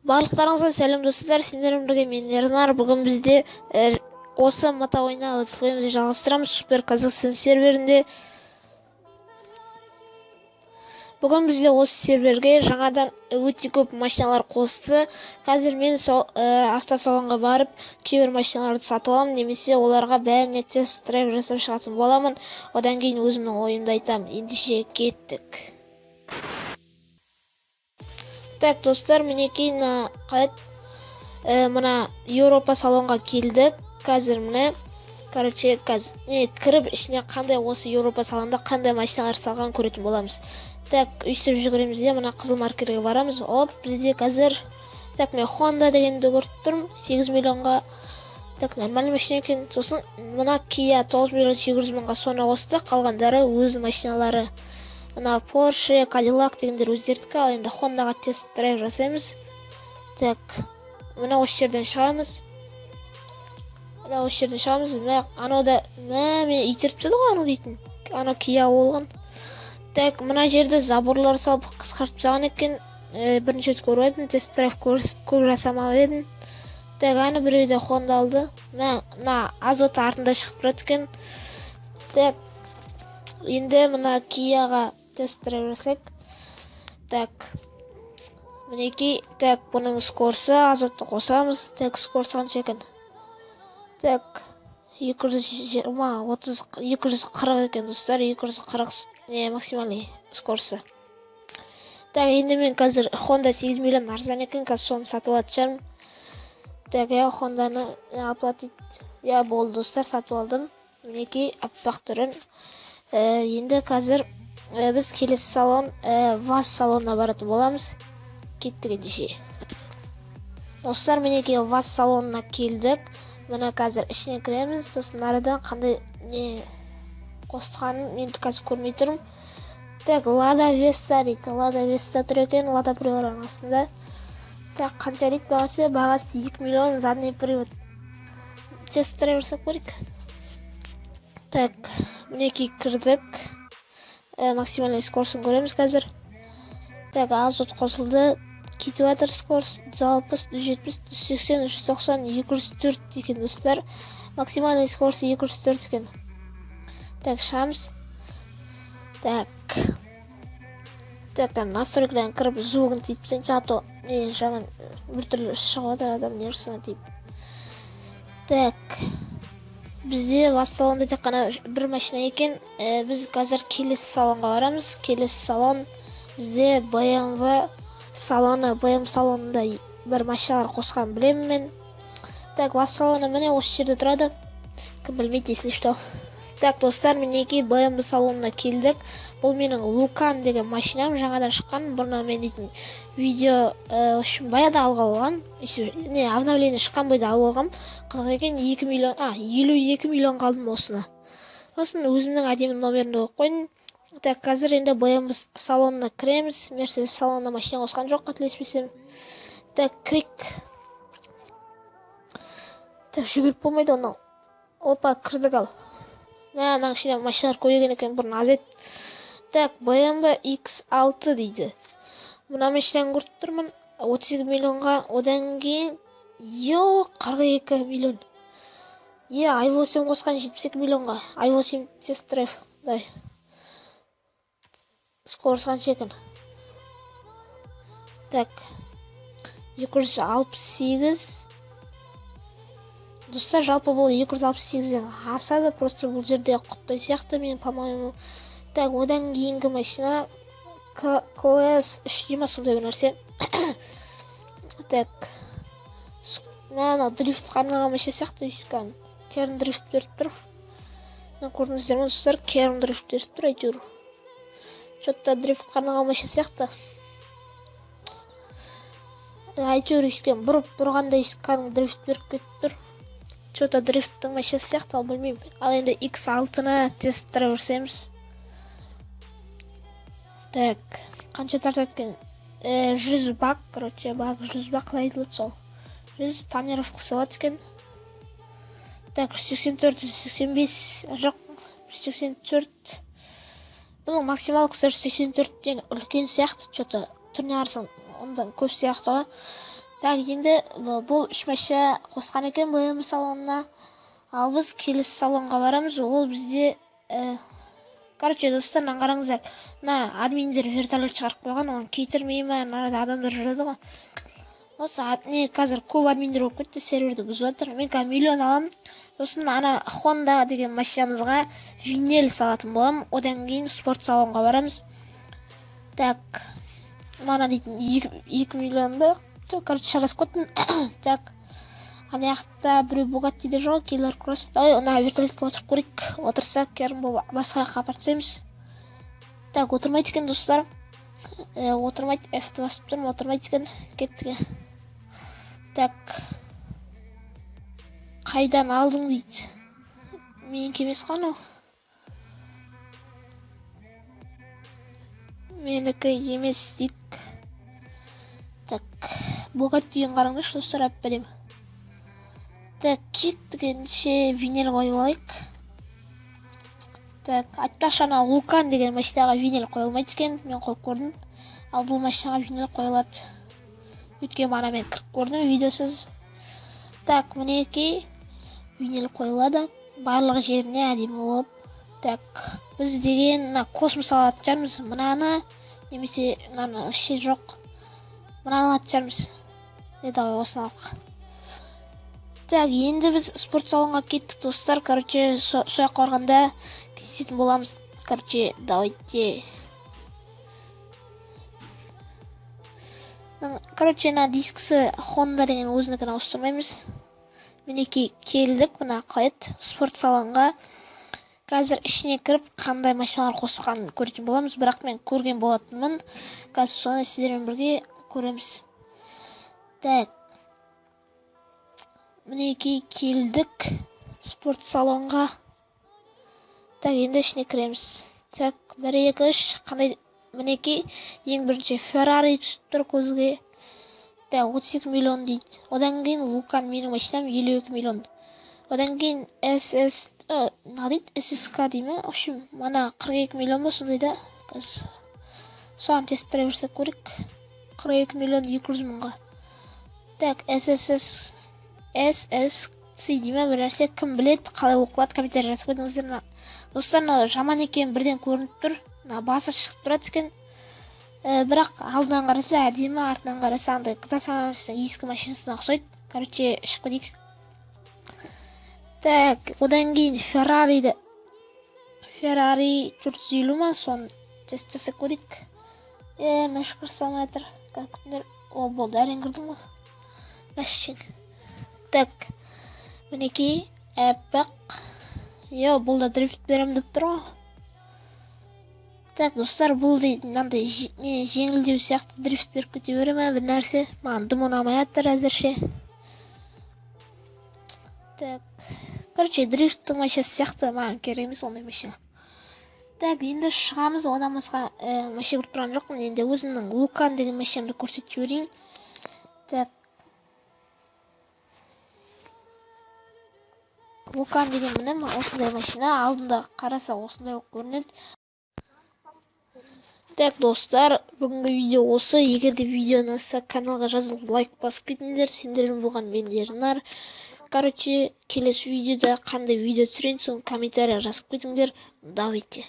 Барлықтарыңызға сәлем достар, сендермен бірге мен Ернар. Бүгін бізде осы мото ойына летсплейімізді жалғастырамыз Супер Казахстан серверінде. Бүгін бізде осы серверге жаңадан өте көп машиналар қосты. Қазір мен сол автосалонға барып кейбір машиналарды сатып аламын, немесе оларға бәріне тест драйв жасап шығатын боламын. Одан кейін өзімнің ойымды айтамын. Ендеше кеттік. Так, достар, мінекей мына Еуропа салонға келдік. Қазір міне, короче, қазір не кіріп ішіне қандай осы Еуропа салонда қандай машиналар салған көретін боламыз. Так, өйстіп жүгіреміз де мына қызыл маркерге барамыз. Оп, бізде қазір так, мен Honda дегенді көріп тұрмын, 8 миллионға. Так, нормальный машина екен. Сосын мына Kia 9 миллион 800 мыңға соны қосты, қалғандары өз машиналары. Мына Porsche, Cadillac дегендер өздердікі, ал енді Hondaға тест драйв жасаймыз. Так, мына осы жерден шығамыз. Мына осы жерден шығамыз. Мә, анау да, мә, мен итеріп тастады ғой анау дейтін. Анау Kia болған. Так, мына жерде заборлар салып қысқартып тастаған екен. Бірінші рет көріп едім, тест драйв көп жасамап едім. Так, аны біреу де Honda алды. Мә, мына азоты артында шығып тұрады екен. Так, енді мына Kia-ға тест драйв жасайық. Так, мінекей, так, бұның скорсы, азотты қосамыз. Так, скорсы қанша екен? Так, 220, 30, 240 екен, достар, 240 не максимальный скорсы. Так, енді мен қазір Honda 8 миллион арзан екен, қазір соны сатып алатын шығармын. Так, я Honda'ны оплатить. Я болды, достар, сатып алдым. Мінекей, аппақ түрін. Енді қазір біз келесі салон, ВАЗ салонына баратын боламыз. Кеттік ендеше. Достар, мінекей ВАЗ салонына келдік. Мына қазір ішіне кіреміз, сосын арадан қандай не қосқанын мен қазір көрмей тұрмын. Так, Лада Веста дейді. Лада Веста тұр екен, Лада Приораның астында. Так, қанша дейді бағасы? Бағасы 2 миллион, задний привод. Тест драйв жасап көрейік. Так, мінекей кірдік. Максимальный скорсын көреміз қазір. Так, азот қосылды. Кетіп жатыр скорс. 160, 170, 180, 390, 204 екен, достар. Максимальный скорсы 204 екен. Так, шығамыз. Так. Так, там настройкадан кіріп звугын тиіп тастайыншы, а то не жаман біртүрлі шығып жатыр адам нервысына тиіп. Так. Бізде ВАЗ салонда тек қана бір машина екен. Біз қазір келесі салонға барамыз. Келесі салон бізде BMW салоны. BMW салонында бір машиналар қосқан білемін мен. Так, ВАЗ салоны міне осы жерде тұрады. Кім білмейді, если что. Так, достар, мінекей BMW салонына келдік. Бұл менің Лукан деген машинам, жаңадан шыққан. Бұрын мен дейтін видео үшін баяғыда алға алған. Не, обновление шыққан бойда алып алғам. Қызық екен, 2 миллион, 52 миллион қалдым осыны. Сосын өзімнің әдемі номерімді қойып қойдым. Так, қазір енді BMW салонына кіреміз. Mercedes салонына машина қосқан жоқ, қателеспесем. Так, кірейік. Так, жүгіріп болмайды оны. Опа, кірдік ал. Мә, ананың ішінде машиналар көбейген екен, бұрын аз еді. Так, BMW X6 дейді. Мына машинаны көріп тұрмын, 32 миллионға, одан кейін, йо, 42 миллион. Е, i8 қосқан 72 миллионға. i8 тест драйв, дай. Скорос қанша екен? Так, 268. Достар, жалпы бұл 268-ден асады, просто бұл жерде құттай сияқты мен, по-моему. Так, одан кейінгі машина класс 3 ма, сондай бір нәрсе. Так, мына дрифтқа арналған машина сияқты, өйткені керн дрифт беріп тұр. Мына көрдіңіздер ме, достар, керн дрифт беріп тұр әйтеуір. Чё-то дрифтқа арналған машина сияқты. Әйтеуір өйткені бұрып бұрғанда кәдімгі дрифт беріп кетіп тұр. Чё-то дрифттің машинасы сияқты, ал білмеймін. Ал енді X6-ны тест драйв жасаймыз. Так, қанша тартады екен? 100 бак, короче, бак 100 бак қалай айтылады сол. 100 тонировка салады екен. Так, 184, 185, жоқ, 184. Бұның максималкасы 184-тен үлкен сияқты, чё-то түріне қарасаң ондан көп сияқты ғой. Так, енді бұл 3 машина қосқан екен BMW салонына. Ал біз келесі салонға барамыз. Ол бізде, короче, достар, мынаны қараңыздар. Мына админдер вертолет шығарып қойған, оны кетірмей ме, мына арада адамдар жүреді ғой. Осы не қазір көп админдер болып кетті, серверді бұзып жатыр. Мен қазір миллион аламын. Сосын ана Honda деген машинамызға винил салатын боламын. Одан кейін спорт салонға барамыз. Так, мана дейтін 2 миллион ба? Короче, шарасып кеттім. Так, ана жақта біреу Бугаттиде жоқ, Killer Cross. Ой, ана вертолетке отырып көрейік. Отырсақ, керім болып басқа жаққа апарып тастаймыз. Так, отырмайды екен, достар. Отырмайды, F-ті басып тұрмын, отырмайды екен. Кеттік. Так, қайдан алдың дейді. Менікі емес қой анау. Менікі емес дейік. Так, Бугаттиін қараңдаршы, достар, әп-әдемі. Так, кеттік ендеше, винил қойып алайық. Так, айтпақшы, ана Лукан деген машинаға винил қойылмайды екен, мен қойып көрдім. Ал бұл машинаға винил қойылады. Өйткені мана мен кіріп көрдім видеосыз. Так, мінекей винил қойылады. Барлық жеріне әдемі болып. Так, біз деген мына космос алатын шығармыз. Мынаны немесе мынаны вообще жоқ. Мынаны алатын шығармыз. Давай осыны алайық. Так, енді біз спорт салонға кеттік, достар. Короче, сол жаққа барғанда кездесетін боламыз. Короче, давайте. Короче, мына дискісі Honda деген өзінікін ауыстырмаймыз. Мінекей келдік, мына қалай еді, спорт салонға. Қазір ішіне кіріп қандай машиналар қосқанын көретін боламыз, бірақ мен көрген болатынмын. Қазір соны сіздермен бірге көреміз. Так, мінекей келдік спорт салонға. Так, енді ішіне кіреміз. Так, 1, 2, 3, қандай, мінекей ең бірінші Феррари түсіп тұр көзге. Так, 32 миллион дейді. Одан кейін Лукан менің машинам 52 миллион. Одан кейін СС, не дейді, ССК дей ме? В общем, мана 42 миллион ба сондай да. Қазір соған тест драйв жасап көрейік. 42 миллион 200 мыңға. Так, ССС, SSC дей ме, бір нәрсе, кім біледі, қалай оқылады, комментарий жазып кетіңіздер. Достар, мынау жаман екен бірден көрініп тұр. Мына басы шығып тұрады екен. Бірақ алдынан қараса әдемі, артынан қараса андай GTA San Andreas'тың ескі машинасына ұқсайды. Короче, шығып кетейік. Так, одан кейін Феррариді, Феррари 450 ма, соны тест жасап көрейік. Мәш кіре салмай жатыр. Қазір күтіңдер. О, болды, әрең кірдім ғой. Мәшшең. Так, мінекей әппақ. Йо, бұл да дрифт беремін деп тұр ғой. Так, достар, бұл дейді мынандай не жеңілдеу сияқты дрифт беріп кете бере ме бір нәрсе. Маған дым ұнамай жатыр әзірше. Так, короче, дрифттің машинасы сияқты, маған керек емес ондай машина. Так, енді шығамыз, одан басқа машина көріп тұрған жоқпын. Енді өзімнің Лукан деген машинамды көрсетіп жіберейін. Так, Лукан деген міне осындай машина, алдында қараса осындай болып көрінеді. Так, достар, бүгінгі видео осы. Егер де видео ұнаса, каналға жазылып лайк басып кетіңдер. Сендермен болған мен Ернар. Короче, келесі видеода қандай видео түсірейін, соны комментария жазып кетіңдер. Давайте.